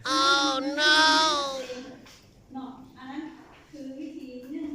Oh no! ເນາະ ອັນນັ້ນຄືວິທີໜຶ່ງ.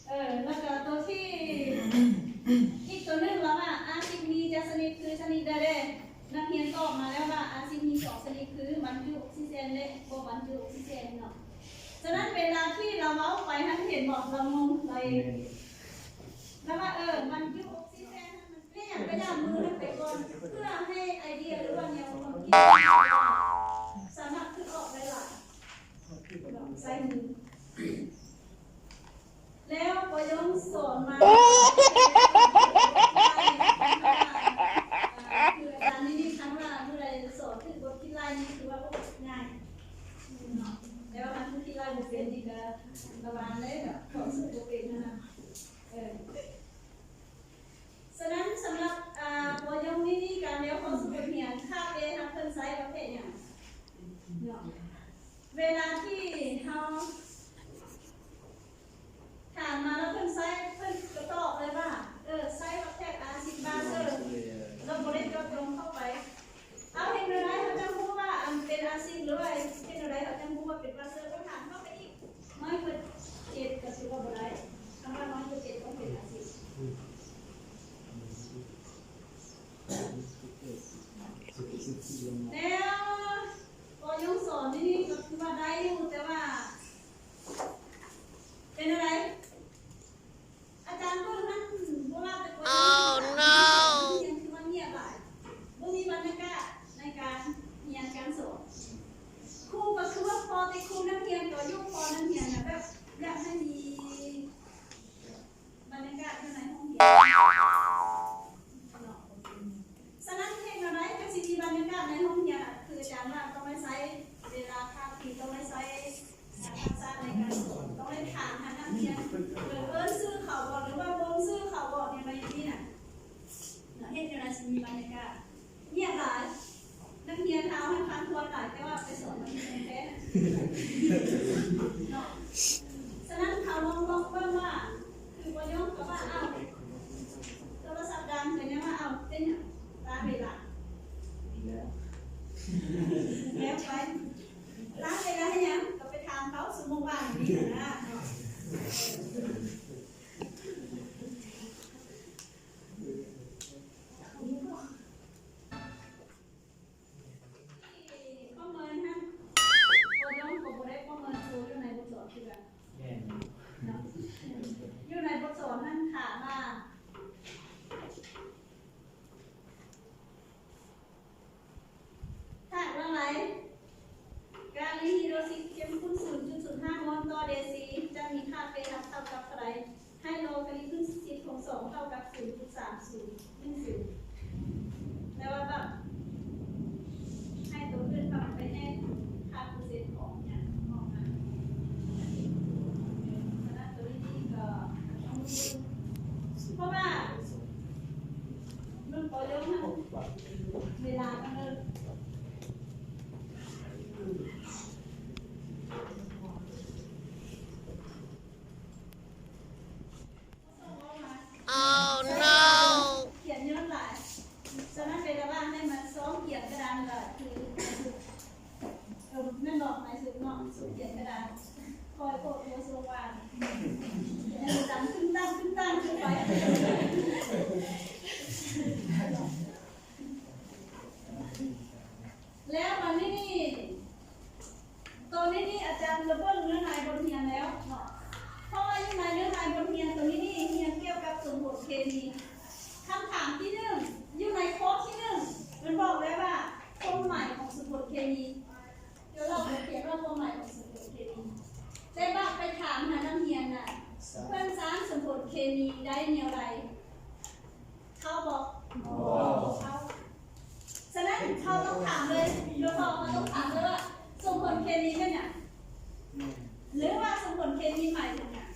ເອີ ແລ້ວກໍຕົວທີ່ ອີກຕົວໜຶ່ງລະວ່າ ອາຊິດມີຈະຊະນິດຄືຊະນິດໃດແດ່? ນັກຮຽນຕອບມາແລ້ວວ່າ ອາຊິດມີສອງຊະນິດຄືບັນຈຸອົກຊີເຈນ ແລະ ບໍ່ບັນຈຸອົກຊີເຈນເນາະ. ສະນັ້ນເວລາທີ່ລາວເວົ້າໄປຫັ້ນ ເຫັນບໍ່? ລາວງົງ ລາວ ລາວວ່າ ເອີ ບັນຈຸອົກຊີເຈນຫັ້ນມັນ ແມ່ນ ໄປດາມມືຫັ້ນໄປກ່ອນ ເພື່ອໃຫ້ໄອເດຍ ຫຼືວ່າແນວຄວາມຄິດ ສາມາດຄິດອອກໄດ້ຫຼາຍ ໃຊ້ມື. ແລ້ວກໍຍັງສອນມາ ຄືອາຈານນີ້ ຄັນວ່າຜູ້ໃດສອນຖືກບົດຄິດໄລ່ນີ້ ຖືວ່າ ໂອ້ ງ່າຍເນາະ. ແຕ່ວ່າຄັນຜູ້ຄິດໄລ່ບໍ່ເປັນນີ້ກໍລະວັງເດ້ ເນາະ ເພາະສູ້ບໍ່ເປັນຫັ້ນນະ. ເອີ ສະນັ້ນສຳລັບ ອາ ໂປຣໂມຊັນນີ້ ການແນວເຂົ້າສູ່ບົດຮຽນ ຖ້າແປຮັບເພິ່ນໃຊ້ປະເພດຫຍັງເນາະ? ເວລາທີ່ເຮົາຖາມມາແລ້ວເພິ່ນໃຊ້ ເພິ່ນກໍຕອບເລີຍວ່າ ເອີ ໃຊ້ປະເພດອາຊິດບາເຊີ ແລ້ວບໍ່ໄດ້ເຈາະຈົງເຂົ້າໄປ. ເອົາ ເຮັດແນວໃດເຮົາຈັ່ງຮູ້ວ່າອັນເປັນອາຊິດ ຫຼືວ່າເຮັດແນວໃດເຮົາຈັ່ງຮູ້ວ່າເປັນບາເຊີ? ກໍຖາມເຂົ້າໄປອີກ ນ້ອຍກວ່າເຈັດກໍຖືວ່າບໍ່ໄດ້ ຄັນວ່ານ້ອຍກວ່າເຈັດຕ້ອງເປັນອາຊິດ. ແລ້ວກໍຍັງສອນນີ້ກໍຄືວ່າໄດ້ຢູ່ ແຕ່ວ່າເປັນແນວໃດ? ອາຈານເບິ່ງຫັ້ນ ບໍ່ວ່າແຕ່ຄົນ Oh no! ຮຽນຄືວ່າງຽບຫຼາຍ ບໍ່ມີບັນຍາກາດໃນການຮຽນການສອນ. ຄູກໍຄືວ່າພໍແຕ່ຄູ ນັກຮຽນກໍຢູ່ພໍ ນັກຮຽນນະ ແບບຢາກໃຫ້ມີບັນຍາກາດຢູ່ໃນຫ້ອງຮຽນເນາະ. ສະນັ້ນເຮັດແນວໃດຈັ່ງຊິມີບັນຍາກາດໃນຫ້ອງຮຽນ? ຄືອາຈານວ່າຕ້ອງໄດ້ໃຊ້ເວລາພາກທີ່ ຕ້ອງໄດ້ໃຊ້ ທັກສະໃນການສອນ ຕ້ອງໄດ້ຖາມຫານັກຮຽນ ເອີ້ນຊື່ເຂົາບໍ່ ຫຼືວ່າບົ່ງຊື່ເຂົາບໍ່ ແນວໃດນີ້ນະ. ເຮັດແນວໃດຊິມີບັນຍາກາດ? ງຽບຫຼາຍ ນັກຮຽນເຮົາຫັ້ນຟັງຄວນຫຼາຍ ແຕ່ວ່າໄປສອນມັນແທ້ເນາະ. ສະນັ້ນເຮົາລອງ ລອງເບິ່ງວ່າ ຄືບໍ່ຍົງກໍວ່າ ເອົ້າ ໂທລະສັບດັງ ເປັນຫຍັງວ່າ ເອົ້າ ເປັນຫຍັງ ຕາເວລາ ແລ້ວໄປ ລາເວລາເຮັດຫຍັງ? ກໍໄປຖາມເຂົາ ສົມມຸດວ່ານີ້ນະເນາະ. ປະເມີນຫັ້ນ ໂຄໂຍງກໍບໍ່ໄດ້ປະເມີນໂຕຢູ່ໃນບົດສອນເທື່ອ. ແມ່ນ. ເນາະ ຢູ່ໃນບົດສອນຫັ້ນຖາມວ່າ ທາດລະລາຍກາລີຮີໂດຊິດເຂັ້ມຂຸ້ນ ສູນຈຸດສູນຫ້າໂມນຕໍ່ເດຊີ ຈະມີຄ່າເປທັບເທົ່າກັບເທົ່າໃດ? ໃຫ້ໂລກາລິທຶນສິບຂອງສອງເທົ່າກັບສູນຈຸດສາມສູນໜຶ່ງສູນ ແລ້ວວ່າແບບໃຫ້ໂຕອື່ນແບບໄປແທນຄ່າເປີເຊັນຂອງຫຍັງອອກມາ. ສະນັ້ນໂຕນີ້ກໍຕ້ອງເບິ່ງ ເພາະວ່າມັນບໍ່ລົງນຳເວລາມັນເລີຍ. ໂອ້ໂນ ຂຽນຍ້ອນຫຼາຍ. ສະນັ້ນເວລາວ່າໃຫ້ມາຊ້ອມຂຽນກະດານລະຄື ເອີ ແມ່ນບໍ່? ໝາຍສຸດເນາະ ສຸດຂຽນກະດານ ຄອຍໂພດໂພສົວ່າງ ຍັງດັງຕຶ້ງຕັ້ງຕຶ້ງຕັ້ງຂຶ້ນໄປ. ແລ້ວບັດນີ້ນີ້ ໂຕນີ້ນີ້ອາຈານລະເບິ່ງເນື້ອໃນບົດຮຽນແລ້ວເນາະ ເພາະວ່າຢູ່ໃນເນື້ອໃນບົດຮຽນໂຕນີ້ນີ້ ຮຽນກ່ຽວກັບສົມຜົນເຄມີ. ຄຳຖາມທີໜຶ່ງ ຢູ່ໃນຂໍ້ທີໜຶ່ງ ມັນບອກໄວ້ວ່າຄວາມໝາຍຂອງສົມຜົນເຄມີ ແຕ່ວ່າໄປຖາມຫານັກຮຽນນະ ເພິ່ນສ້າງສົມຜົນເຄມີໄດ້ແນວໃດ? ເຂົ້າບໍ່? ບໍ່ເຂົ້າ. ສະນັ້ນເຮົາຕ້ອງຖາມເລີຍ ໂດຍສະເພາະເຮົາຕ້ອງຖາມເລີຍວ່າ ສົມຜົນເຄມີແມ່ນຫຍັງ? ແມ່ນ. ຫຼືວ່າສົມຜົນເຄມີໝາຍເຖິງຫຍັງ?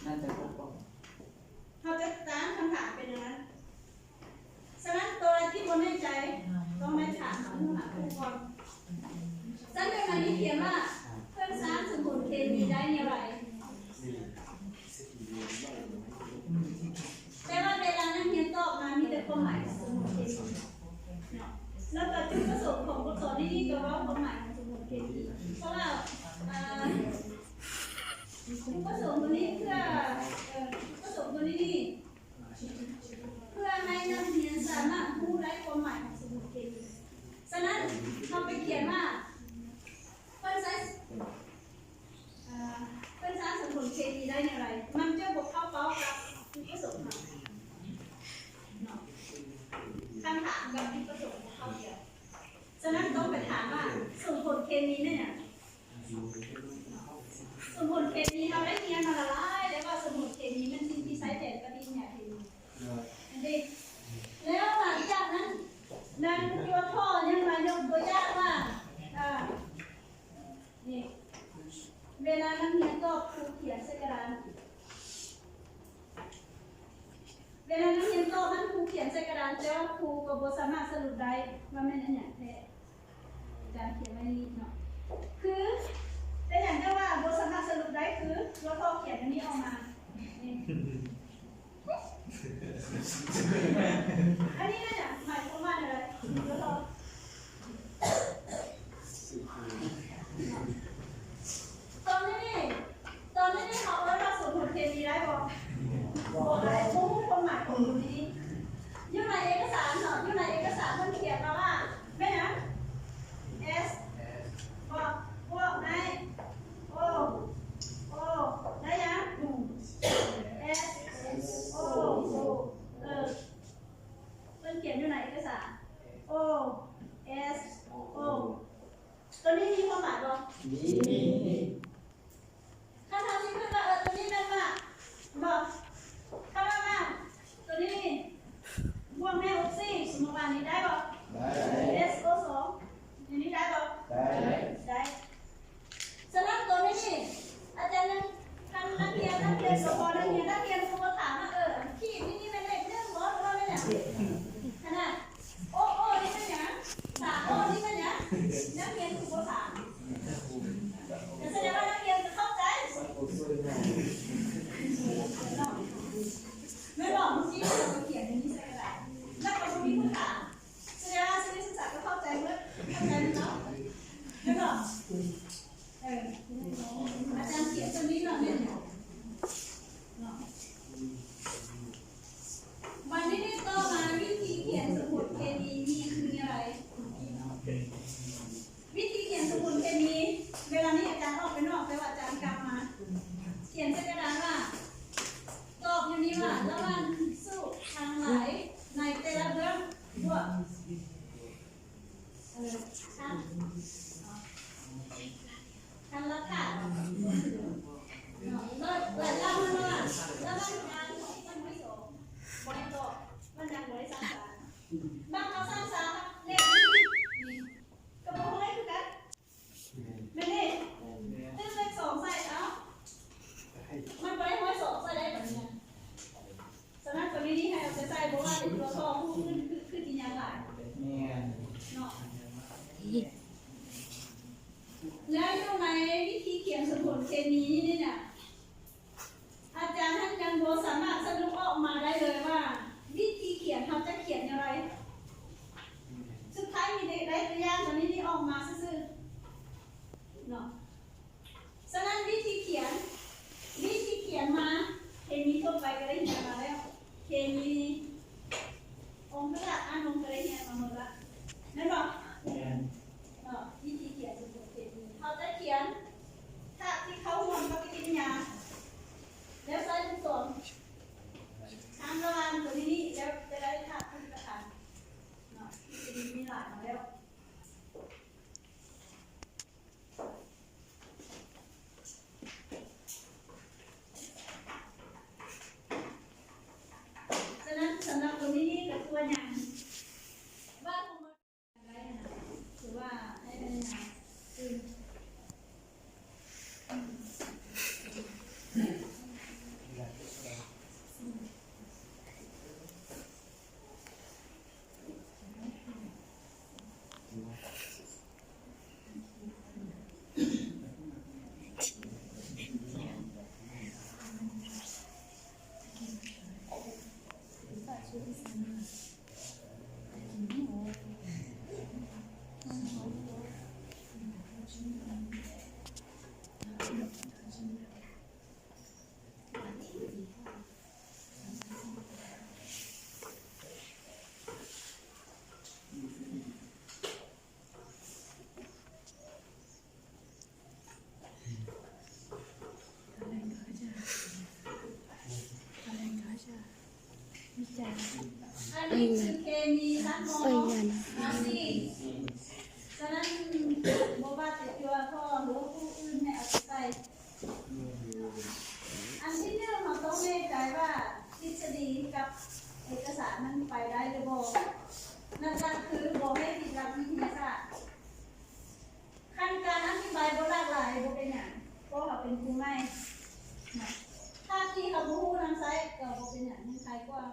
ໜ້າຈະປົກປ້ອງ. ເຮົາຈະຕັ້ງຄຳຖາມເປັນແນວນັ້ນ. ສະນັ້ນໂຕໃດທີ່ບໍ່ແນ່ໃຈ ຕ້ອງໄດ້ຖາມຫາໝູ່ຫາຄູ່ກ່ອນ. ຊັ້ນເດີນອັນນີ້ຂຽນວ່າ ເພິ່ນສ້າງສົມຜົນເຄມີໄດ້ແນວໃດ? ນີ້ ສິບປີແລ້ວເນາະ. ແຕ່ວ່າຄູກໍບໍ່ສາມາດສະຫຼຸບໄດ້ວ່າແມ່ນອັນຫຍັງແທ້. ອາຈານຂຽນໄວ້ນີ້ເນາະ ຄືເປັນຫຍັງຈັ່ງວ່າບໍ່ສາມາດສະຫຼຸບໄດ້ ຄືຕົວຂໍ້ຂຽນອັນນີ້ອອກມາ. ອັນນີ້ແມ່ນຫຍັງ? ໝາຍຄວາມວ່າແນວໃດ? ຕົວຂໍ້ ຕອນນີ້ ຕອນນີ້ເຮົາເອີ້ນວ່າສົມຜົນເຄມີໄດ້ບໍ່? ບໍ່ໄດ້ ບໍ່ຮູ້ຄວາມໝາຍຂອງຕົວນີ້. ຢູ່ໃນເອກະສານເນາະ ຢູ່ໃນເອກະສານເພິ່ນຂຽນມາວ່າ ແມ່ນຫຍັງ? S ບວກ ບວກໃຫ້ O O ໄດ້ຫຍັງ? S O O ເອີ ເພິ່ນຂຽນຢູ່ໃນເອກະສານ O S O ຕົວນີ້ມີຄວາມໝາຍບໍ່? ມີ ມີ ມີ. ຄັນເຮົາຊິຄິດວ່າ ເອີ ຕົວນີ້ແມ່ນໝາກບໍ່? ຄັນວ່າໝາກ ຕົວນີ້ບວກແມ່ອົກຊີ ສົມມຸດວ່ານີ້ໄດ້ບໍ່? ໄດ້ S O ສອງ ຢູ່ນີ້ໄດ້ບໍ່? ໄດ້ ໄດ້. ສະນັ້ນຕົວນີ້ນີ້ ອາຈານຍັງ ຄັນນັກຮຽນ ນັກຮຽນ ສະເພາະນັກຮຽນ ນັກຮຽນຄືບໍ່ຖາມວ່າ ເອີ ຂີດນີ້ນີ້ແມ່ນເລກໜຶ່ງບໍ່ ຫຼືວ່າແມ່ນຫຍັງ? ຫັ້ນນະ ໂອໂອນີ້ແມ່ນຫຍັງ? ສາມໂອນີ້ແມ່ນຫຍັງ? ນັກຮຽນຄືບໍ່ຖາມ ກໍສະແດງວ່ານັກຮຽນຈະເຂົ້າໃຈ ແມ່ນບໍ່? ເມື່ອກີ້ເຮົາກໍຂຽນຢ່າງນີ້ໃສ່ກະດາດ ແລ້ວກໍບໍ່ມີຜູ້ຖາມ ສະແດງວ່ານັກສຶກສາກໍເຂົ້າໃຈໝົດ ເຂົ້າໃຈໝົດເນາະ ແມ່ນບໍ່? ເອີ ອາຈານຂຽນຕົວນີ້ເນາະ ແມ່ນຫຍັງເນາະ? ບັດນີ້ນີ້ຕໍ່ມາ ວິທີຂຽນສົມຜົນເຄມີມີຄືແນວໃດ? ວິທີຂຽນສົມຜົນເຄມີ ເວລານີ້ອາຈານອອກໄປນອກ ແຕ່ວ່າອາຈານກັບມາ ຂຽນໃສ່ກະດານວ່າ ຕອບຢູ່ນີ້ວ່າ ລະຫວ່າງສູດທັງຫຼາຍໃນແຕ່ລະເບື້ອງ ບວກ ເອີ ທັງ ທັງລະຖາດ ເນາະ ລະ ລະລະມັນວ່າ ລະມັນການຂອງມັນບໍ່ໄດ້ສອງ ບໍ່ໄດ້ຕອບ ມັນຍັງບໍ່ໄດ້ສ້າງສາ ບາງເຮົາສ້າງສາ ເລກ ກໍບໍ່ຮູ້ໄດ້ຄືກັນ ແມ່ນເດ້ ຕື່ມເລກສອງໃສ່ ເອົ້າ ມັນບໍ່ໄດ້ຮ້ອຍສອງໃສ່ໄດ້ບັດນີ້ນະ. ສະນັ້ນຕົວນີ້ນີ້ໃຫ້ເອົາໃຈໃສ່ ບໍ່ວ່າເປັນຕົວທໍ່ຜູ້ອື່ນ ຄື ຄືຊິຍາກຫຼາຍ ແມ່ນເນາະ. ແລ້ວຢູ່ໃນວິທີຂຽນສົມຜົນເຄມີນີ້ນີ້ນະ ອາຈານຫັ້ນຍັງບໍ່ສາມາດສະຫຼຸບອອກມາໄດ້ເລີຍວ່າ ວິທີຂຽນເຮົາຈະຂຽນແນວໃດ. ສຸດທ້າຍມີແຕ່ໄດ້ຕົວຢ່າງຕົວນີ້ນີ້ອອກມາຊື່ໆເນາະ. ສະນັ້ນວິທີຂຽນ ວິທີຂຽນມາ ເຄມີທົ່ວໄປກໍໄດ້ຮຽນມາແລ້ວ ເຄມີອົງປະກອບອານົງກໍໄດ້ຮຽນມາໝົດລະ ແມ່ນບໍ່? ແມ່ນ. ເນາະ ວິທີຂຽນສົມຜົນເຄມີ ເຮົາຈະຂຽນທາດທີ່ເຂົ້າຮ່ວມປະຕິກິລິຍາ ແລ້ວໃຊ້ລູກສອນທາງລະຫວ່າງຕົວນີ້ນີ້ ແລ້ວຈະໄດ້ທາດຜະລິດຕະພັນເນາະ ທີ່ມີຫຼາຍມາແລ້ວ. ສະນັ້ນສຳລັບຕົວນີ້ນີ້ກໍຄືວ່າຫຍັງ ວ່າ ອັນນີ້ຄືເຄມີຊັ້ນ ມ. ສາມ ສີ່ ສະນັ້ນບໍ່ວ່າຈະຕົວພໍ່ ຫຼື ຜູ້ອື່ນໃຫ້ເອົາໄປໃສ່. ອັນທີໜຶ່ງ ເຮົາຕ້ອງແນ່ໃຈວ່າທິດສະດີກັບເອກະສານນັ້ນໄປໄດ້ຫຼືບໍ່. ຫຼັກໆຄືບໍ່ໃຫ້ຜິດຫຼັກວິທະຍາສາດ. ຄັນການອະທິບາຍບໍ່ຫຼາກຫຼາຍບໍ່ເປັນຫຍັງ ເພາະເຮົາເປັນຄູໃໝ່. ຖ້າທີ່ເຮົາບໍ່ຮູ້ນຳໃຊ້ກໍບໍ່ເປັນຫຍັງ ຍັງໄຄກວ່າ.